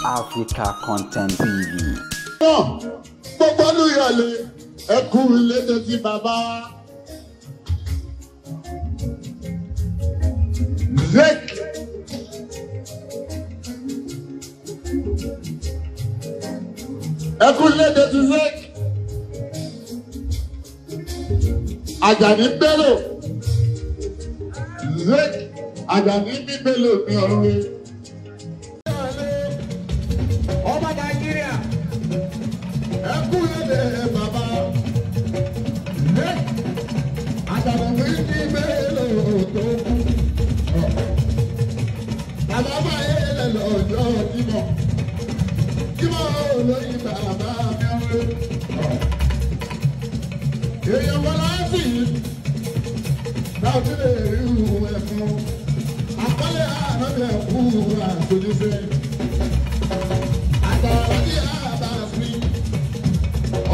Africa Content TV. Náà gbogbo olùyọ̀lẹ̀ ẹkú lédè tí bàbá Zek ẹkú lédè tí Zek Àjàní Bello Zek Àjàní bí Bello ní ọ̀run. Ọba Nàìjíríà ẹkú lédè bàbá Zek Àjàní bí Bello tó kú. Bàbá máa yé lẹ lọ́jọ́ Jímọ̀. Jímọ̀ olóyìn bàbá mi rẹ̀. Èèyàn wọn láti láti lè rí ìhù ẹ̀fọn. Àkọlé àná ẹ̀kú àtòjúṣe. Àtàrà ní àbá sí.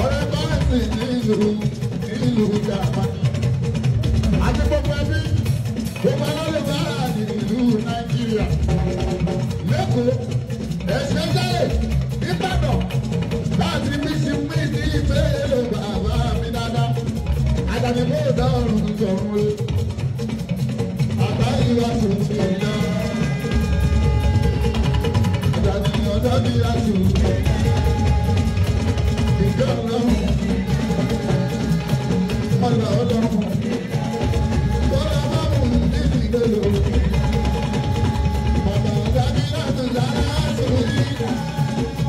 Ọ̀rẹ́ báńsì nílùú nílùú Jàmánì. Àti gbogbo ẹbí, gbogbo alálùbá ìlú Nàìjíríà. Lẹ́kọ̀ọ́, ẹ̀sẹ̀ jáde, Ìbàdàn, láti fi ṣe mí ní ìbéèrè bàbá mi dáadáa. Àjàní kò dá ọ̀run sọ̀run rẹ̀. Àbá ìwà tuntun iná. Àjàní ọ̀dọ́ bí a tù. Ìjọ ọlọ́run. Ọlọ́ ọlọ́run. Bọ́lá bá mú ní ìgbélò. Bàbá ọ̀dàbí láti dára sórí.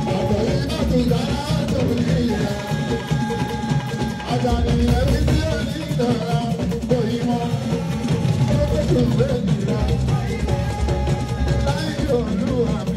Bàbá yìí láti dára sórí. Àjàní ẹ̀rí tí ó ní ìdára kò yí mọ́. Ó tó tún lé nìyà. Láyé olúwa mi.